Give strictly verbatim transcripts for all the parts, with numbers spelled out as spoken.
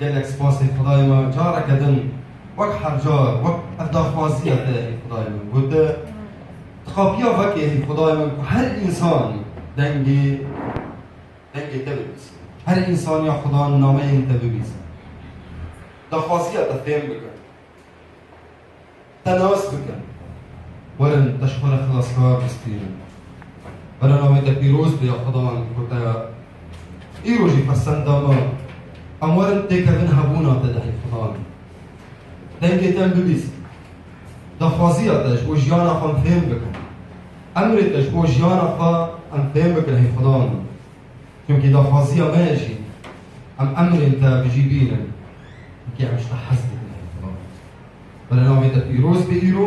Gelek spasê Xwedayê me, careke din wek her car, wek ev daxwaziya te ey Xwedayê min. Gote, di qapiya vekê ey Xwedayê min ku her însan dengê, dengê te bibîse. Her însan ya Xwedan nameyên te bibîse. Daxwaziya te fêm bikin. Te nas bikin. Werin te ji xwe re xilaskar bistînin. Bere navê te pîroz be ya Xudan ku te îro jî fersend da me. Em werin têkevin hebûna te de ey Xudan. Dengê te em bibîsin. Daxwaziya te ji bo jiyana xwe em fêm bikin. Emrê te ji bo jiyana xwe em fêm bikin ey Xudan. Çimkî daxwaziya me ye jî, em emrên te bi jî bînin. Çimkî em ji te hez dikin ey Xudan. Bere navê te pîroz be îro,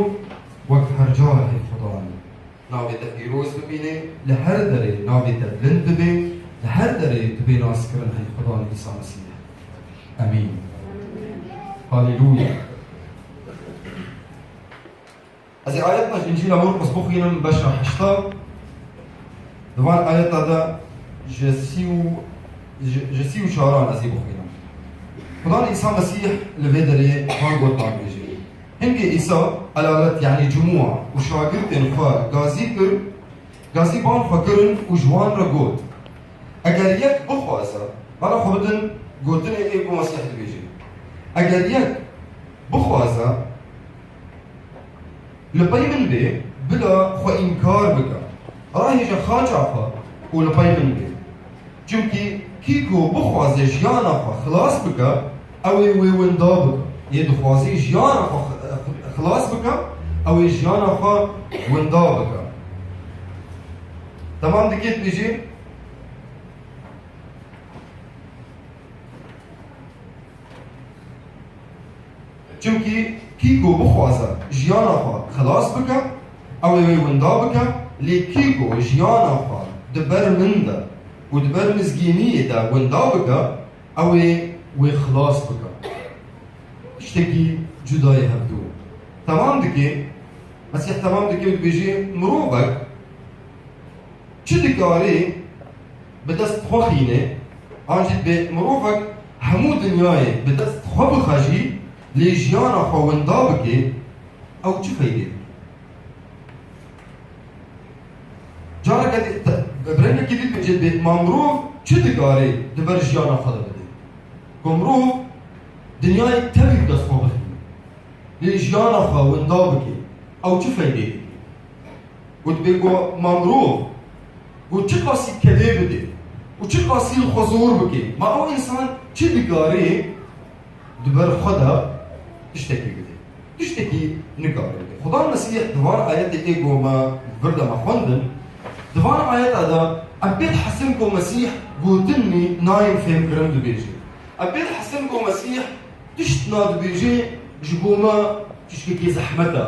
wek her car ey Xudan. Navê te pîroz bimîne, li her derê navê te bilind bibe, li her derê tu bê naskirin ey Xudan Îsa Mesîh. Emîn. Halelûya. Ez ê ayetna ji Încîla Murqis bixwînim, beşa heşta. Di van ayeta de ji sî û, ji, ji sî û çaran ez ê bixwînim. Xudan Îsa Mesîh li vê derê van gotan dibêje. Hingê Îsa elalet, yanî cumûa û şagirtên xwe gazî kir, gazî ban xwe kirin û ji wan re got, Eger yek bixwaze, bala xwe bidin gotinê ê ku Mesîh dibêje. Eger yek bixwaze, Li pey min bê, bila xwe înkar bike. Rahêje xaça xwe û li pey min bê. Çimkî kî ku bixwaze jiyana xwe xilas bike, ew ê wê winda bike. Yê dixwazî jiyana xwe xi-, xi-, xilas bike, ew ê jiyana xwe winda bike. Temam dikê dibêjî, Çimkî kî ku bixwaze jiyana xwe xilas bike, ew ê wê winda bike, lê kî ku jiyana xwe di ber min de û di ber mizgîniyê de winda bike, ew ê wê xilas bike. Tiştekî cuda ye hevdû. Temam dike, Mesîh temam dike û dibêje, mirovek Çi dikarî bi dest xwe xîne, an jî dibê mirovek hemû dinyayê bi dest xwe bixe jî, lê jiyana xwe winda bike, ew çi feydê dike? Careke di-, te-, bi rengekî dî dibêje dibê, ma mirov çi dikarî di ber jiyana xwe de bide? Ku mirov dinyayê tevî bi dest xwe bixîne, lê jiyana xwe winda bike, ew çi feydê dike? Got bê ku ma mirov ku çiqasî kedê bide û çiqasî li xwe zor bike, ma ew însan çi dikarê di ber xwe de tiştekî bide? Tiştekî nikare bide. Xudan Mesîh di van ayetê ê ku me vir de me xwendin, di van ayeta de em pê dihesin ku Mesîh gotinî nayên fêmkirin dibêje. Em pê dihesin ku Mesîh tiştna dibêje ji bo me tiştekî zehmet e.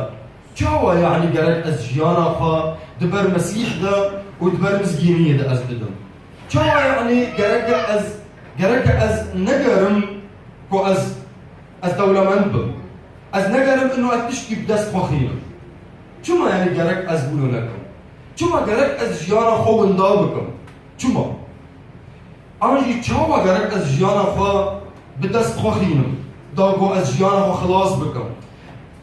Çawa, yanî gerek ez jiyana xwe di ber Mesîh de û di ber mizgîniyê de ez bidim? Çawa, yanî gerek ez, gerek ez negerim ku ez, ez dewlemend bim? Ez negerim ino ez tişkî bi dest xwe xînim? Çima, yanî gerek ez wilo nekim? Çima gerek ez jiyana xwe winda bikim? Çima? An jî çawa gerek ez jiyana xwe bi dest xwe xînim, da ku ez jiyana xwe xilas bikim?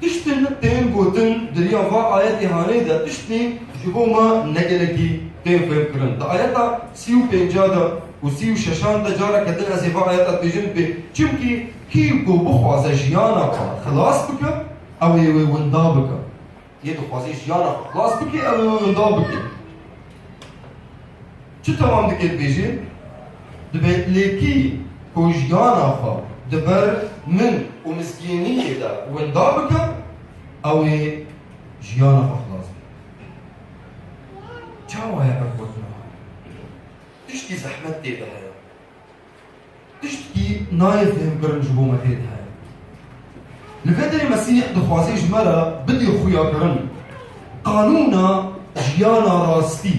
Tiştin tên gotin di riya va ayetê hanê de tiştî ji bo me ne gelekî tên fêmkirin. Di ayeta sî û pênca de û sî û şeşan de careke din ez ê va ayeta dibêjim dibê, çimkî kî ku bixwaze jiyana xwe xilas bike, ew ê wê winda bike. Yê dixwaze jiyana xwe xilas bike, ew ê winda bike. Çi temam dike dibêje? Dibê lê kî ku jiyana xwe di ber min û mizgîniyê de winda bike, ew ê jiyana xwe xilas bike. Çawa ye ev gotina? Tiştî zehmet tê de heye. Tiştkî nayê fêmkirin ji bo me tê de heye. Li vê derê Mesîh dixwaze ji me re bidê xuyakirin. Qanûna jiyana rastî.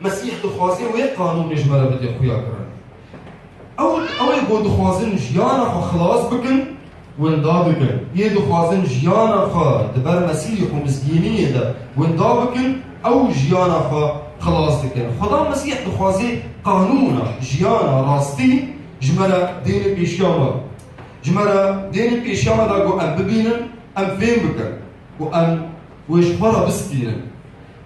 Mesîh dixwaze wê qanûnê ji me re bidê xuyakirin. Ew, ew ê ku dixwazin jiyana xwe xilas bikin, winda dikin. Yê dixwazin jiyana xwe di ber Mesîh û mizgîniyê de winda bikin, ew jiyana xwe xilas dikin. Xuda Mesîh dixwaze qanûna jiyana rastî Ji me re dêne pêşiya me. Ji me re dêne pêşiya me de ku em bibînin, em fêm bikin û em wê ji xwe re bistînin.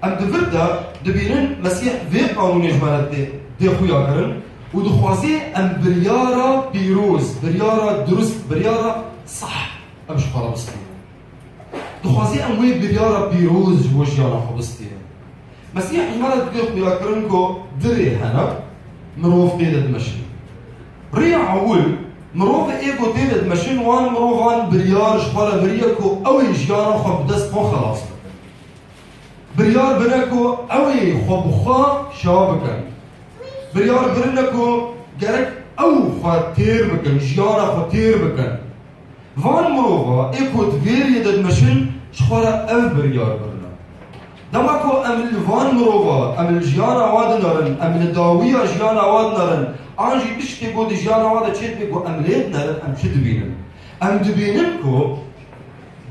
Em di vir de dibînin Mesîh vê qanûnê ji me re tê, tê xuya kirin û dixwazê em biryara pîroz, biryara dirust, biryara sah em ji xwe re bistînin. Dixwazê em wê biryara pîroz ji bo jiyana xwe bistînin. Mesîh ji me re dibê xuyakirin ku du rê hene, mirov tê de dimeşin. Rêya ewil, mirovê ê ku tê de dimeşin, wan mirovan biryar ji xwe re biriye ku ew ê jiyana xwe bi dest xwe xelas bikin. Biryar bine ku ew ê xwe bi xwe şa bikin. Biryar birine ku gerek ew xwe têr bikin, jiyana xwe têr bikin. Van mirova ê ku di vê riyê de dimeşin, ji xwe re ev biryar birine. Dema ku em li van mirova, em li jiyana wa dinerin, em li dawiya jiyana wa dinerin, an jî tiştê ku di jiyana wa de çêdibe ku em lê dinerin, em çi dibînin? Em dibînin ku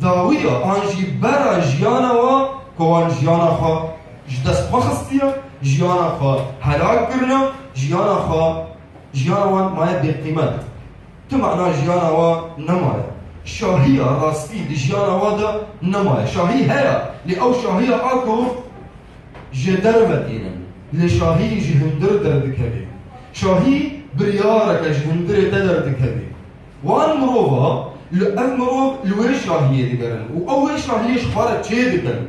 dawiya an jî bera jiyana wa ku wan jiyana xwe ji dest xwe xistiye, jiyana xwe helak kirine, jiyana xwe, jiyana wan maye bêqîmet. Ti mana jiyana wa nemaye. Şahiya rastî di jiyana wa de nemaye. Şahî heye, lê ew şahiya a ku ji derve tînin. Lê şahî ji hundir derdikeve. Şahî biryareke ji hundirê te derdikeve. Wan mirova, li ev mirov li wê şahiyê digerin û ew wê şahiyê ji xwe re çê dikin.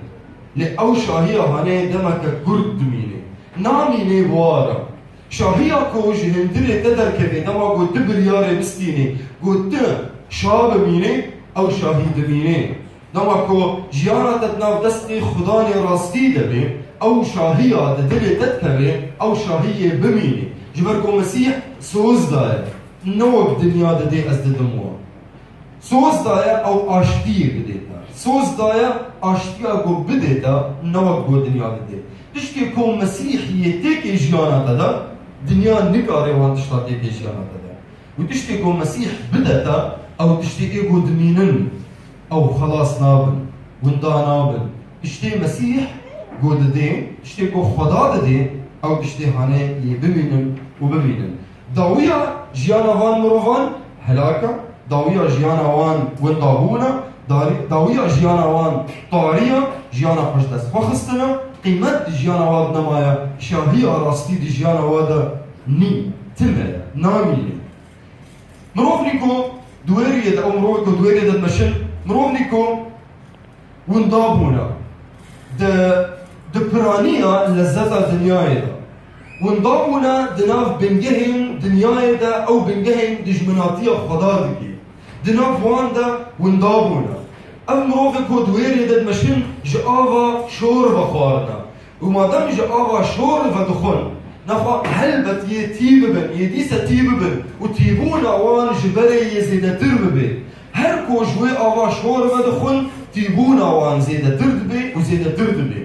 Lê ew şahiya hanê demeke kurt dimîne. Namîne bi wa re. Şahiya ku ji hundirê te derkeve, dema ku tu biryarê bistînî, ku tu şa bimînî, ew şahî dimînî. Dema ku jiyana te di nav destê Xudanê rastî de be, ew şahiya di dilê te dikeve, ew şahiyê bimînî. Ji ber ku Mesîh soz daye, ne wek dinya didê ez didim we. Soz daye ew aştiyê bidê te. Soz daye aştiya ku bidê te, ne wek ku dinya didê. Tiştê ku Mesîh yê têkê jiyana te de, dinya nikare wan tişta têkê jiyana te de. Û tiştê ku Mesîh bide te, ew tiştê ê ku dimînin, ew xelas nabin, winda nabin. Tiştê Mesîh ku didê, tiştê ku Xweda didê, ew tiştê hanê yê bimînin û bimînin. Dawiya jiyana van mirovan helak e, dawiya jiyana wan windabûn e, dari-, dawiya jiyana wan tarî ye, jiyana xwe ji dest xwe xistine, qîmet di jiyana wan nemaye, şahiya rastî di jiyana wan de nî, tune ye, namîne. Mirov nîko di wê riyê de, ew mirovê ku di wê riyê de dimeşin, mirov nîko winda bûne di, di piraniya lezzeta dinyayê de. Winda bûne di nav bingehên dinyayê de, ew bingehên dijminatiya Xweda dike. Di nav wan de winda bûne. Ev mirovê ku di wê riyê de dimeşin, ji ava şor ve xwarine. Û madem ji ava şor vedixwin, nexwe helbet yê tî bibin, yê dîse tî bibin û tîbûna wan ji berê yê zêdetir bibe. Her ku ji wê ava şor vedixwin, tîbûna wan zêdetir dibe û zêdetir dibe.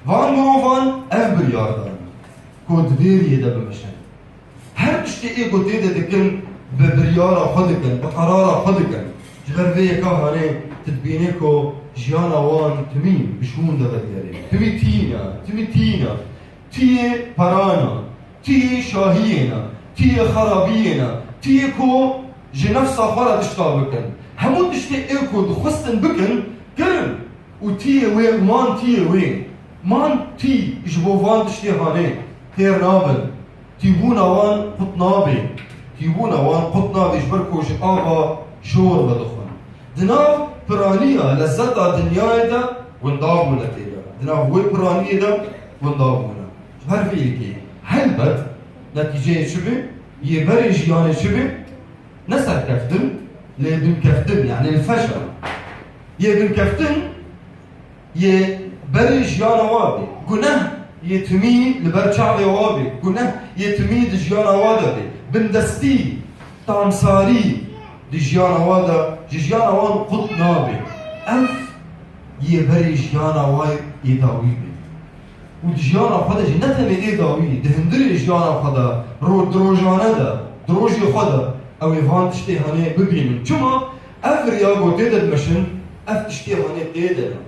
Van mirovan ev biryar dane ku di vê riyê de bimeşin. Her tiştê ê ku tê de dikin, bi biryara xwe dikin, bi qerara xwe dikin. Ji ber vê yeka hanê tu dibînî ku jiyana wan timî bi şûn de vedigerê. Timî tîn e, timî tîn e. Tiyê peran e, tiyê şahiyê ne, tiyê xerabiyê ne, tiyê ku ji nefsa xwe re tişta bikin. Hemû tiştê ê ku dixwestin bikin, kirin. Û tiyê wê, man tiyê wê. Man tî ji bo van tiştê hanê têr nabin. Tîbûna wan qut nabê. Tîbûna wan qut nabê ji ber ku ji ava şor vedixwin. Di nav piraniya lezzeta dinyayê de winda bûne tê de. Di nav wê piraniyê de winda bûne. Ji ber vê yekê helbet netîceyê çi bê? Yê berê jiyanê çi bê? Ne serkeftin, lê binkeftin, yani li feşa. Yê binkeftin, yê berê jiyana wa bê. Guneh yê timî li ber çavê wa bê. Guneh yê timî di jiyana wa de bê. Bindestî, tamsarî di jiyana wa de, ji jiyana wan qut nabê. Ev yê berê jiyana wa yê dawî bê. Û di jiyana xwe de jî ne tenê ê dawî, di hundirê jiyana xwe de, ro-, di rojane de, di rojê xwe de, ew ê van tiştê hanê bibînin. Çima? Ev riya ku tê de dimeşin, ev tiştê hanê tê de ne.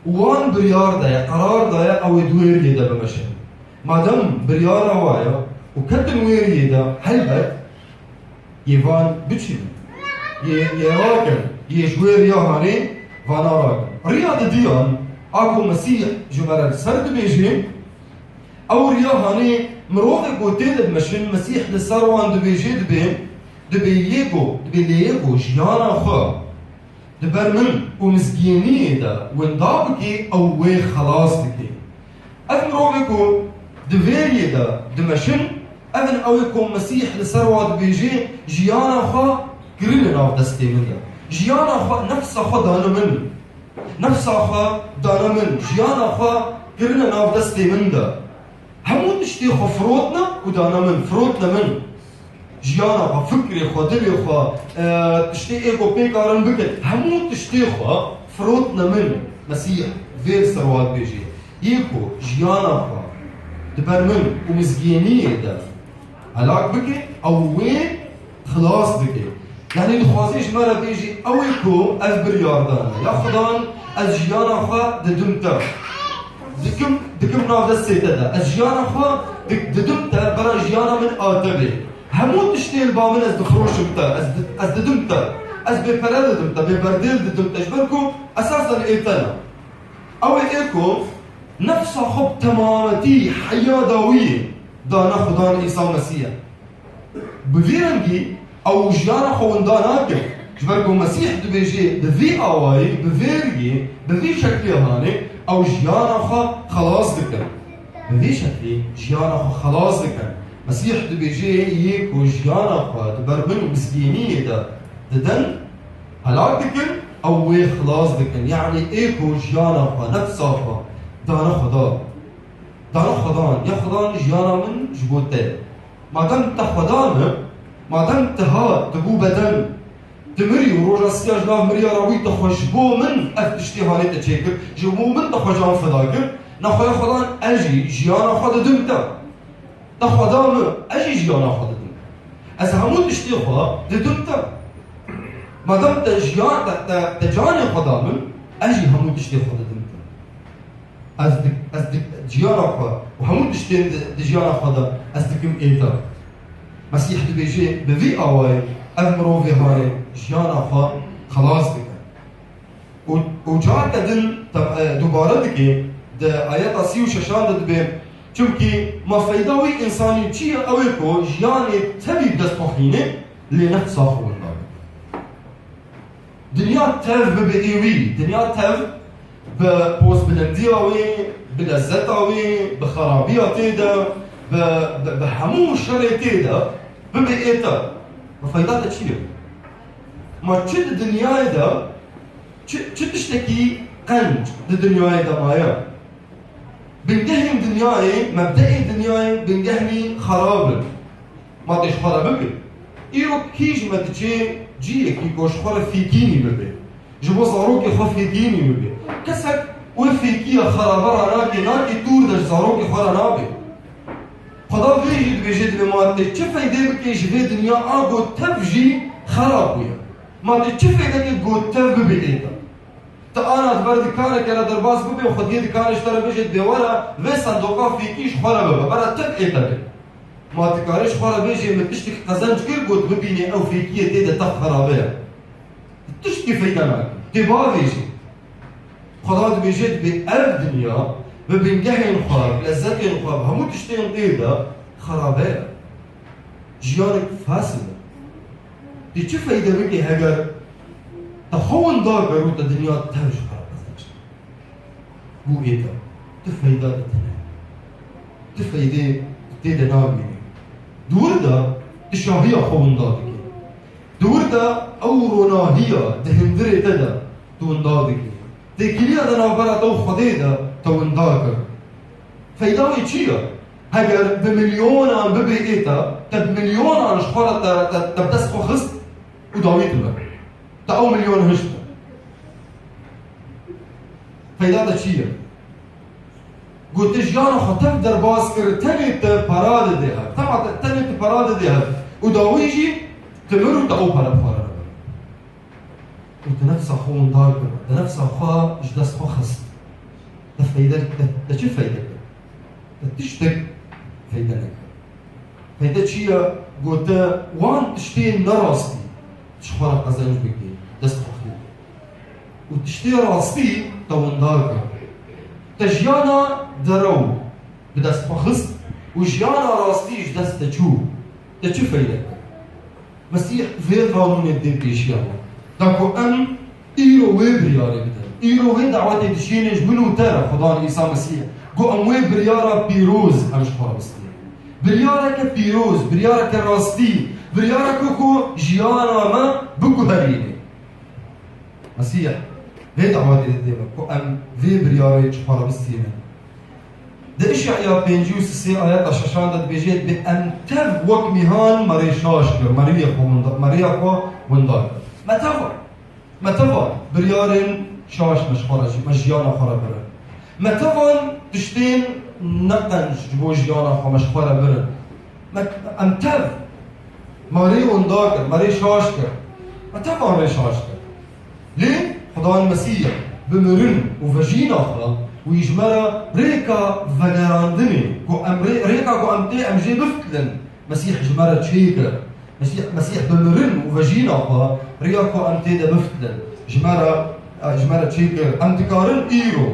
Û wan biryar daye, qerar daye, ew ê di wê riyê de bimeşin. Madem biryara wa ye û ketin wê riyê de, helbet, Yê van biçin, yê, yê rakin, yê ji wê riya hanê vana rakin. Riya didiyan, a ku Mesîh ji me re li ser dibêje, ew riya hanê mirovê ku tê de dimeşin, Mesîh li ser wan dibêje, dibê, dibê yê ku, dibê lê yê ku jiyana xwe di ber min û mizgîniyê de winda bikê, ew wê xelas dikê. Ev mirovê ku di vê riyê de dimeşin, ev in ew ê ku Mesîh li ser wa dibêje, jiyana xwe kirine nav destê min de. Jiyana xwe, nefsa xwe dane min. Nefsa xwe dane min. Jiyana xwe kirine nav destê min de. Hemû tiştê xwe firotne û dane min, firotne min. Jiyana xwe, fikrê xwe, dilê xwe, e, tiştê ê ku pê karin bikin, hemû tiştê xwe firotne min. Mesîh vê li ser wan dibêje. Yê ku jiyana xwe di ber min û mizgîniyê de helak bike, ew wê xilas dike. Yanî dixwaze ji me re bêjî, ew ê ku ez biryar dane, ya Xudan, ez jiyana xwe didim te. Dikim, dikim nav destê te de. Ez jiyana xwe di-, didim te, bera jiyana min a te bê. Hemû tiştê li ba min ez difiroşim te, ez di-, ez didim te. Ez bê pere didim te, bê berdêl didim te. Ji ber ku esasen ê te ne. Ew ê, ê ku nefsa xwe bi temametî heya dawiyê dane Xudan Îsa Mesîh e. Bi vî rengî ew jiyana xwe winda nake. Ji ber ku Mesîh dibêje bi vî awayî, bi vê riyê, bi vî şeklê hanê ew jiyana xwe xelas dikin. Bi vî şeklî jiyana xwe xelas dikin. Mesîh dibêje yê ku jiyana xwe di ber min û mizgîniyê de didin, helak dikin, ew wê xilas dikin. Yanî ê ku jiyana xwe, nefsa xwe dane Xuda. Dane Xudan, ya Xudan jiyana min ji bo te ye. Madem te Xudan e, madem te hat, te bû beden, te mirî û roja siya ji nav miriya re bûyî, te xwe ji bo min ev tiştê hanê te çêkir, ji bo min te xwe can feda kir, nexwe ya Xudan ez jî jiyana xwe didim te. Te xwe da min, ez jî jiyana xwe didim. Ez hemû tiştê xwe didim te. Madem te jiyan, te, te, te canê xwe da min, ez jî hemû tiştê xwe didim te. Ez di, ez di jiyana xwe û hemû tiştên di, di jiyana xwe de ez dikim ê te. Mesîh dibêje, bi vî awayî ev mirovê hanê jiyana xwe xelas dike. Û, û careke din te, e, dubare dike, di ayeta sî û şeşan de dibe, çimkî ma feyda wî însanî çi ye, ew ê ku jiyanê tevî bi dest xwe xîne, lê nefsa xwe winda bibe. Dinya tev bibe ê wî, dinya tev bi pozbilindiya wê, bi lezzeta wê, bi xerabiya tê de, bi, bi, bi hemû şerê tê de bibe ê te. Ma feyda te çi ye? Ma çi di dinyayê de, çi, çi tiştekî qenc di dinyayê de maye? Bingehên dinyayê, mebdeê dinyayê, bingehî xerab in. Ma tê ji xwe re bikin. Îro kî ji me diçe ciyekî ku ji xwe re fêkînî bibe? Ji bo zarokê xwe fêkînî bibe. Kesek wê fêkiya xerabe ranake, nake dûr de ji zarokê xwe re nabe. Xweda vê jî dibêje, dibê ma tê çi feydê bike ji vê dinya a ku tev jî xerab bûye. Ma tê çi feydeke ku tev bibe ê te? Ti ana di ber dikaneke re derbas bibe û xwediyê dikanê ji te re bêje, dibê were vê sendoqa fêkî ji xwe re bibe, bera tev ê te be. Ma dikarê ji xwe re bêjê, min tiştek qezenc kir, got bibînê ew fêkiyê tê de tev xerabe ye. Tiştekî feyda nake. Tê bavêjî. Xweda dibêje, dibê ev dinya bi bingehên xwe, bi lezzetên xwe, bi hemû tiştên tê de xerabe ye. Jiyanek fasil e. Tê çi feyde bike heger te xwe winda kir û te dinya tev ji xwe re qezenc kir? Bû ê te. Ti feyda di tine. Ti feydê tê de nabînî. Di wir de ti şahiya xwe winda dikî. Di wir de ew ronahiya di hundirê te de tu winda dikî. Têkiliya di navbera te û Xwedê de te winda kir. Feyda wê çi ye? Heger bi milyonan bibê ê te, te bi milyonan ji xwe re te, te, te bi dest xwe xist û dawî tu me. Te ew milyon hişt. Feyda te çi ye? Got, te jiyana xwe tev derbas kir, tenê te para didê hev. Tema te, tenê te para didê hev. Û dawî jî tu mir û te ew pere bi xwe re nebe. Û te nefsa xwe windar kir. Te nefsa xwe ji dest xwe xist. Te feyde, te, te çi feyde kir? Te tiştek feyde nekir. Feyde çi ye? Gote, wan tiştên nerastî ji xwe re qezenc bike, dest xwe xî. Û tiştê rastî te winda ke. Te jiyana derew bi dest xwe xist û jiyana rastî ji dest te çû. Te çi feyde kir? Mesîh vê qanûnê dê pêşiya me. Da ku em îro wê biryarê bidin. Îro wê dawetê dişîne ji min û te re, Xudan Îsa Mesîh. Ku em wê biryara pîroz em ji xwe re bistînin. Biryareke pîroz, biryareke rastî, biryareke ku jiyana me biguherîne. Mesîh vê dawetê didê me ku em vê biryarê ji xwe re bistînin. Di Îşeya pêncî û sisê ayeta şeşan de dibêje, dibê, em tev wek mîhan me rê şaş kir, me rûyê xwe winda, me rêya xwe winda kir. Me tev, me tevan biryarên şaş me ji xwe re, me jiyana xwe re birin. Me tevan tiştên neqenc ji bo jiyana xwe me ji xwe re birin. Me, em tev me rê winda kir, me rê şaş kir. Me tevan rê şaş kir. Lê Xudan Mesîh bi mirin û vejîna xwe wî ji me re rêka vegerandinê, ku em rê-, rêka ku em tê em jê biftilin, Mesîh ji me re çêkir. Mesîh, Mesîh bi mirin û vejîna xwe rêya ku em tê de biftilin, ji me re, ji me re çêkir. Em dikarin îro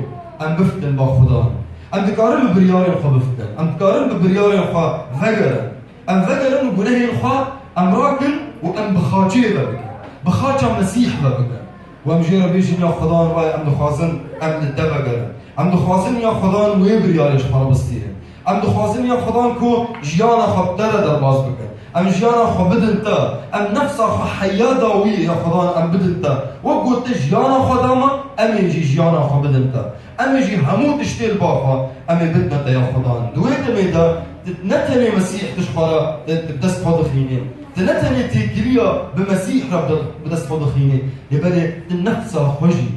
em biftilin ba Xudan. Em dikarin bi biryarên xwe biftilin. Em dikarin bi biryarên xwe vegerin. Em vegerin û gunehên xwe em rakin û em bi xaçê ve bikin. Bi xaça Mesîh ve bikin. Û em jê re bêjin, ya Xudan, ray em dixwazin em li te vegerin. Em dixwazin, ya Xudan, wê biryarê ji xwe re bistînin. Em dixwazin, ya Xudan, ku jiyana xwe bi te re derbas bikin. Em jiyana xwe bidin te. Em nefsa xwe heya dawiyê, ya Xudan, em bidin te. Wek ku te jiyana xwe da me, em ê jî jiyana xwe bidin te. Em ê jî hemû tiştê li ba xwe, em ê bidine te ya Xudan. Di wê demê de, tu ne tenê Mesîh tu ji xwe re, tu, tu bi dest xwe dixînî. Tu ne tenê têkiliya bi Mesîh re bi, bi dest xwe dixînî. Lê belê tu nefsa xwe jî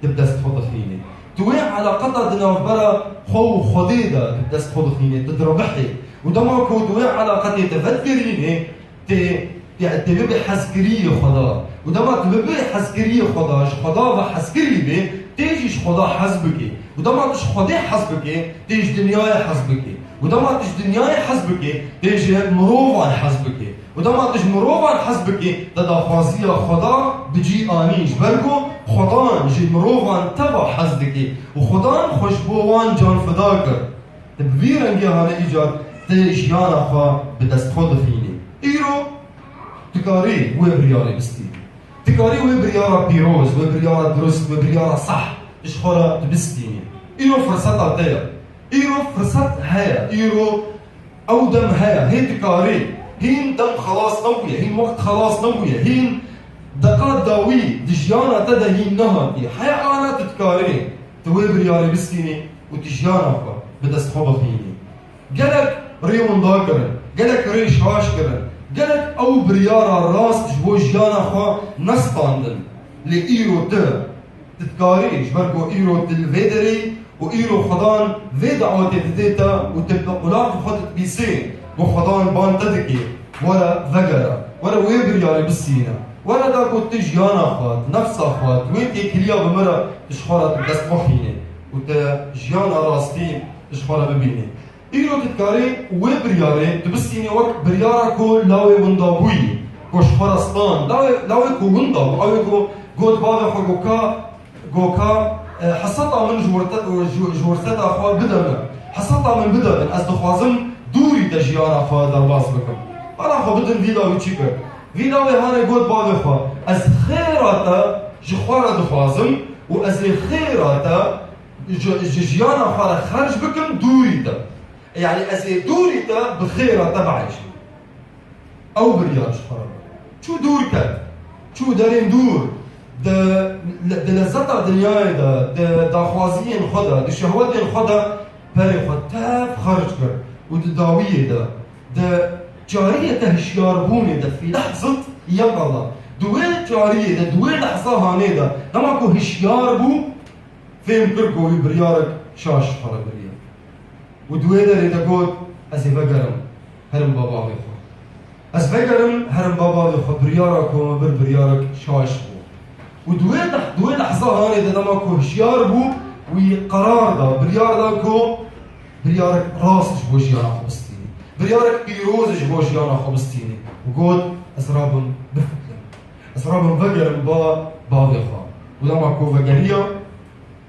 tu bi dest xwe dixînî. Tu wê eleqeta di navbera xwe û Xwedê de tu bi dest xwe dixînî. Tu diribihî. Û dema ku tu wê eleqetê te vedigerînî, Tê, ya, tê bibê hezkiriyê Xweda. Û dema tu bibê hezkiriyê Xweda, ji Xweda ve hezkirî bê, tê jî ji Xweda hez bikê. Û dema tu ji Xwedê hez bikê, tê ji dinyayê hez bikê. Û dema tu ji dinyayê hez bikê, tê ji mirovan hez bikê. Û dema tu ji mirovan hez bikê, te daxwaziya Xweda bi cî anî. Ji ber ku Xwedan ji mirovan teva hez dikê. Û Xwedan xwe ji bo wan can fida kir. Tu bi vî rengî hane îcat, tu jiyana xwe bi dest xwe dixînî. Îro tu karî wê biryarê bistînî. Tu karî wê biryara pîroz, wê biryara dirust, wê biryara sah tu ji xwe re tu bistînî. Îro firseta te ye. Îro firset heye. Îro ew dem heye. Hê tu karî. Hîn dem xelas nebûye. Hîn wext xelas nebûye. Hîn deqa dawî di jiyana te de hîn nehatiye. Heye ana tu dikarî. Tu wê biryarê bistînî û tu jiyana xwe bi dest xwe bixînî. Gelek rê winda kirin, gelek rê şaş kirin, gelek ew biryara rast ji bo jiyana xwe nestandin. Lê îro tu, tu dikarî, ji ber ku îro tu li vê derê yî û îro Xudan vê dawetê didê te û tu bi qulakê xwe dibîsê, ku Xudan ban te dikê, were vegere, were wê biryarê bistîne. Were da ku tu jiyana xwe, tu nefsa xwe, tu wê têkiliya bi min re, tu ji xwe re tu dest bixînî û tu jiyana rastî ji xwe re bibînî. Îro tu dikarî wê biryarê tu bistînî wek biryara ku lawê winda bûyî, ku ji xwe re stand, lawê, lawê ku winda bû, ew ê ku got bavê xwe, ku ka Goka, e, heseta min ji wirte-, ji, ji wirseta xwe bide min. Heseta min bide min. Ez dixwazim dûrî te jiyana xwe derbas bikim. Bala xwe bidin vî lawî çi kir. Vî lawê hane got bavê xwe, ez xêra te ji xwe re dixwazim û ez ê xêra te ji, ji jiyana xwe re xerc bikim dûrî te. Yani ez ê dûrî te bi xêra te bieyşim. Ew biryar ji xwe re bû. Çû dûr ket. Çû derên dûr. Di, di lezzeta dinyayê de, di daxwaziyên xwe de, di şehwetên xwe de perê xwe tev xerc kir û di dawiyê de, di cariyê te hişyarbûnê de, fî lehzet yekala, di wê cariyê de, di wê lehza hanê de, dema ku hişyar bû, fêm kir ku wî biryarek şaş ji xwe re biriye. Û di wê derê de got, ez ê vegerim, herim ba bavê xwe. Ez vegerim, herim ba bavê xwe, biryara ku me bir biryarek şaş bû. Û di wê leh-, di wê lehza hanê de dema ku hişyar bû, wî qerar da, biryar da ku biryarek rast ji bo jiyana xwe bistînî. Biryarek pîroz ji bo jiyana xwe bistînî û got, ez rabim bifikirim. Ez rabim vegerim ba bavê xwe. Û dema ku vegeriya,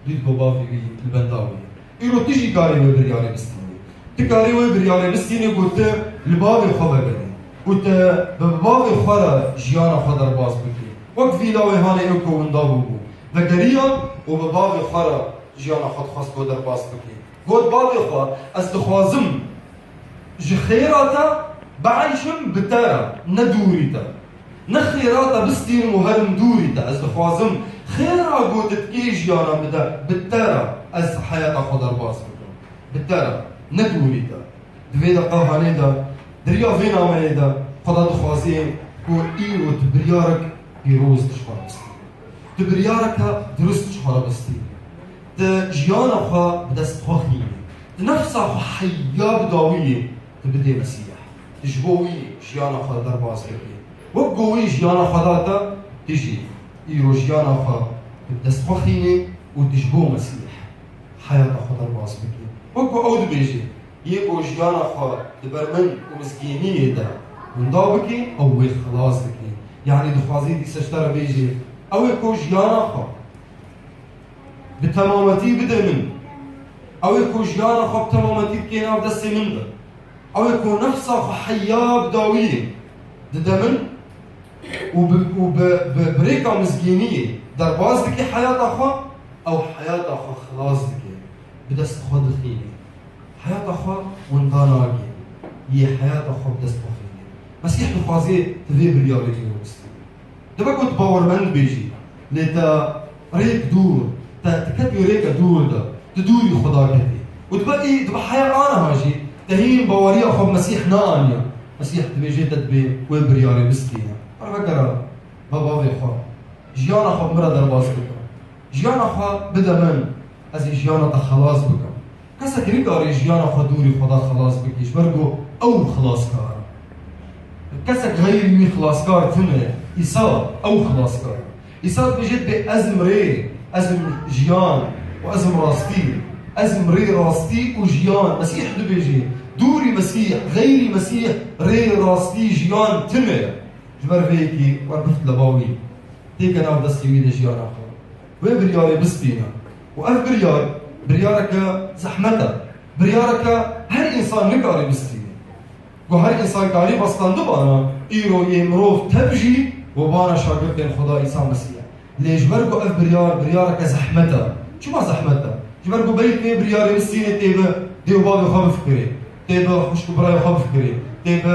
dît ku bavê wî li benda wî ye. Îro tu jî karî wê biryarê bistînî. Tu karî wê biryarê bistînî ku tu li bavê xwe vegerî. Û tu bi bavê xwe re jiyana xwe derbas bikî. Wek vî lawê hanê ew ku winda bûbû. Vegeriya û bi bavê xwe re jiyana xwe dixwest ku derbas bikî. Got, bavê xwe, ez dixwazim ji xêra te bieyşim bi te re, ne dûrî te. Ne xêra te bistînim û herim dûrî te. Ez dixwazim xêra ku tu dikê jiyana min de bi te re ez heyata xwe derbas bikim. Bi te re, ne dûrî te. Di vê deqa hanê de, di riya vê nameyê de, Xweda dixwazê ku îro tu biryarek pîroz ji xwe re bistînî. Tu biryareke dirust ji xwe re bistînî. Tu jiyana xwe bi dest xwe xînî. Tu nefsa xwe heya bi dawiyê tu bidê Mesîh. Tu ji bo wî jiyana xwe derbas bikî. Wek ku wî jiyana xwe da te, tu jî îro jiyana xwe bi dest xwe xînî û tu ji bo Mesîh heyata xwe derbas bikî. Wek ku ew dibêje, yê ku jiyana xwe di ber min û mizgîniyê de winda bikî, ew wê xilas dikî. Yanî dixwazî dîsa ji te re bêje, ew ê ku jiyana xwe bi temametî bide min. Ew ê ku jiyana xwe bi temametî dikê nav destê min de. Ew ê ku nefsa xwe heya bi dawiyê dide min û bi, û bi, bi, bi rêka mizgîniyê derbas dike heyata xwe, ew heyata xwe xilas dike, bi dest xwe dixîne. Heyata xwe winda nake, yê heyata xwe bi dest xwe xîne. Mesîh dixwaze tu vê biryarê îro bistînî. Dibe ku tu bawermend bê jî, lê te rêk dûr, te, te ketî rêke dûr de, tu dûrî Xweda ketî. Û dibe î, dibe heya aniha jî, te hîn baweriya xwe bi Mesîh neaniye. Mesîh dibêje te dibê wê biryarê bistîne. Pervekera, be bavê xwe. Jiyana xwe bi min re derbas bike. Jiyana xwe bide min, ez ê jiyana te xelas bikim. Kesek nikare jiyana xwe dûrî Xweda xelas bike, ji ber ku ew xilaskar e. Kesek xeyrî wî xilaskar tune ye. Îsa ew xilaskar e. Îsa dibêje, dibê ez im rê, ez im jiyan û ez im rastî. Ez im rê, rastî û jiyan. Mesîh dibêje, dûrî Mesîh, xeyrî Mesîh, rê, rastî, jiyan tune ye. Ji ber vê yekê we bift leba wî. Têke nav destê wî de jiyana xwe. Wê biryarê bistîne. Û ev biryar, biryareke zehmet e. Biryareke her însan nikare bistîne. Ku her însan karî bistandibana, îro yê mirov tev jî û bana şagirtên Xweda Îsa Mesîh e. Lê ji ber ku ev biryar, biryareke zehmet e. Çima zehmet e? Ji ber ku belkî wê biryarê bistîne tê bi dê û bavê xwe bifikirê. Tê bi xwişk û birayê xwe bifikirê, tê bi,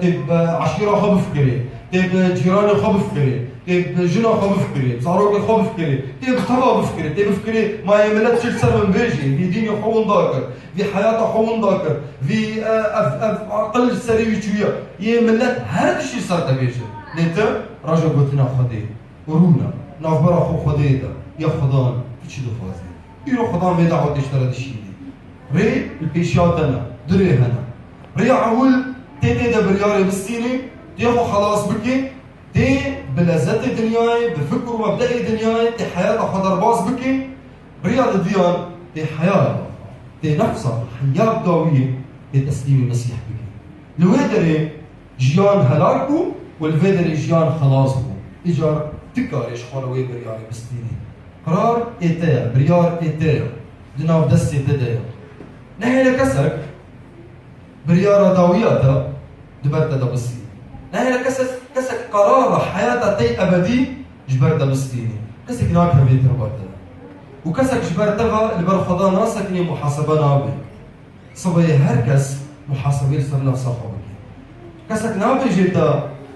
tê bi eşîra xwe bifikirê, tê bi cîranê xwe bifikirê, tê bi jina xwe bifikirê, bi zarokê xwe bifikirê, tê bi teva bifikirê, tê bifikirê ma yê milet çi li ser min bêjê, vî dînê xwe winda kir, vî heyata xwe winda kir, vî, e, ev, ev aqil li serê wî çûye. Yê milet her tiştî ser te bêje. Lê tu raja gotina Xwedê. Rûne, navbera xwe Xwedê de, ya Xudan, tu çi dixwazî? Îro Xudan vê dawetê ji te re dişînî. Rê li pêşiya te ne, du rê hene. Rêya ewil, tê tê de biryarê bistînî, tê xwe xelas bikî, tê bi lezetê dinyayê, bi fikr û mebdeê dinyayê, tê heyata xwe derbas bikî. Rêya didiyan, tê heya, tê nefsa, heya bi dawiyê, tê teslîmî Mesîh bikî. Li wê derê, Jiyan helak bû û li vê derê jiyan xelas bû. Îcar tu karê ji xwe re wê biryarê bistînî. Qirar ê te ye, biryar ê te ye. Di nav destê te de ye. Nehêle kesek biryara dawiya te di ber te de bistînî. Nehêle kesek, kesek qerara heyata te yê ebedî ji ber te bistînî. Kesek nakeve vê tirba te de. Û kesek ji ber te ve li ber Xweda nasekinê, muhasebe nabe. Sibê her kes muhasebê li ser nefsa xwe bike. Kesek nabêje te,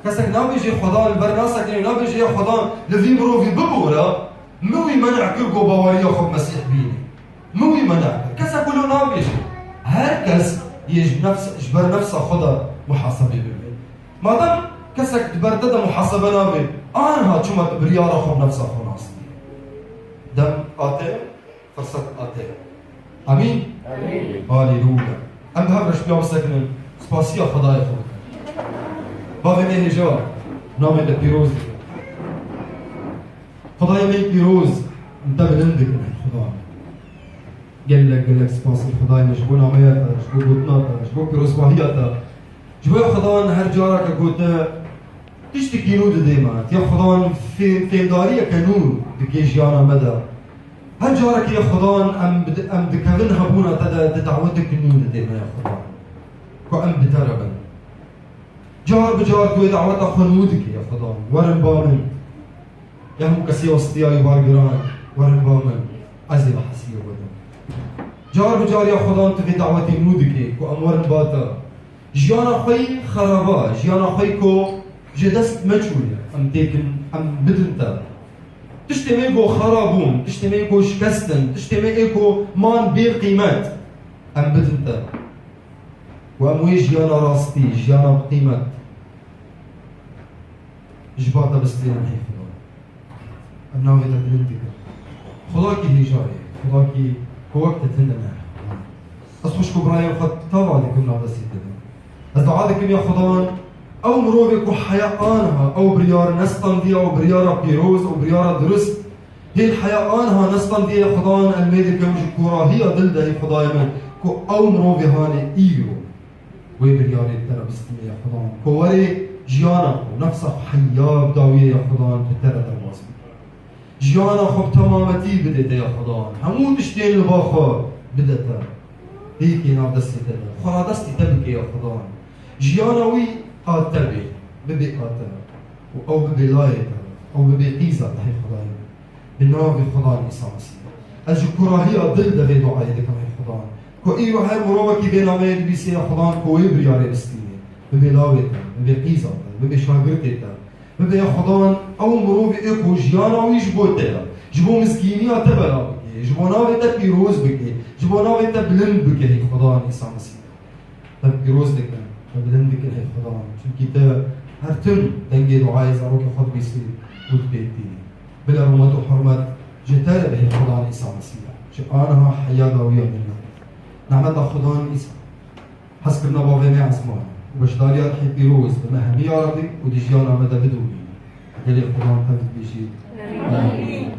kesek nabêje Xwedan li ber nasekinê, nabêje ya Xwedan li vî mirovî bibore, min wî men'a kir ku baweriya xwe bi Mesîh bîne. Min wî men'a kir. Kesek wilo nabêje. Her kes yê ji nefs, ji ber nefsa xwe de muhasebê bibe. Madem kesek di ber te de muhasebe nabe, aniha çima tu biryara xwe bi nefsa xwe nas dî? Dem ate. Firset ate. Amîn. Amîn. Haleluya. Em bi hev re ji piya bisekinin, spasiya Xwedayê xwe bikin. Bavê me hêja, namê te pîroz dikin. Xwedayê me pîroz, em te bilind dikin, Xuda. Gelek gelek spas Xwedayê me ji bo nameya te, ji bo gotina te, ji bo pîrozbahiya te. Ji bo ya Xwedan her careke ku te tiştekî nû didê me, ya Xwedan fê-, fêmdariyeke nû dikê jiyana me de. Her carekê ya Xwedan em bi-, em dikevin hebûna te de, tu daweteke nû didê me ya Xwedan. Ku em bi te re bin. Car bi car tu wê daweta xwe nû dikî, ya Xudan, werin ba min. Ya hemû kesê westiya wî bar giran, werin ba min. Ez ê bi hesiyê xwe dim. Car bi car, ya Xudan, tu vê dawetê nû dikî ku em werin ba te. Jiyana xwe yî xeraba, jiyana xwe yî ku ji dest me çûye, em têkin, em bidin te. Tiştê me ku xera bûn, tiştê me ku şikestin, tiştê me ê ku man bê qîmet, em bidin te. Û em wê jiyana rastî, jiyana bi qîmet ji ba te bistînin, hey Xuda. Em navê te bilind dikin. Xudakî hêja ye, Xudakî ku wek te tune ne. Ez xwişk û birayên xwe tava dikim, nav destê te de. Ez dua dikim, ya Xudan, ew mirovê ku heya aniha ew biryar nestandiye, ew biryara pîroz, ew biryara dirust, hêl heya aniha nestandiye, ya Xudan, em wê dikim ji kûrahiya dil de, ey Xudayê min, ku ew mirovê hanê îro wê biryarê bi te re bistîne, ya Xudan. Ku werê jiyana xwe, nefsa xwe heya bi dawiyê, ya Xudan, bi te re derbas bike. Jiyana xwe bi temametî bidê te, ya Xudan. Hemû tiştên li ba xwe bide te. Hêkê nav destê te de. Xwe radestî te bike, ya Xudan. Jiyana wî a te bê, bibe a te. Û ew bibe layê te. Ew bibe qîza te, hey Xudayê min. Bi navê Xudan Îsa Mesîh. Ez ji kûrahiya dil de vê duayê dikim, hey Xudan. Ku îro her mirovekî vê nameyê dibîsê, ya Xudan, ku wê biryarê bistînê. Bibe lawê te, bibe qîza te, bibe şagirtê te. Bibe, ya Xudan, ew mirovê ê ku jiyana wî ji bo te ye. Ji bo mizgîniya te bela bike, ji bo navê te pîroz bike, ji bo navê te bilind bike, hey Xudan Îsa Mesîh. Te pîroz dikin, te bilind dikin, hey Xudan. Çimkî te her tim dengê duayê zarokê xwe dibîsî û dibêtî. Bila rûmet û hurmet ji te re be, hey Xudan Îsa Mesîh. Ji aniha heya dawiya min e. Nehmeta Xudan Îsa, hezkirina Bavê me Esman û beşdariya Rihê Pîroz bi me hemî ya Rebî û di jiyana me de bidûnî. Gelê Xudan tev dibêjî. Amîn.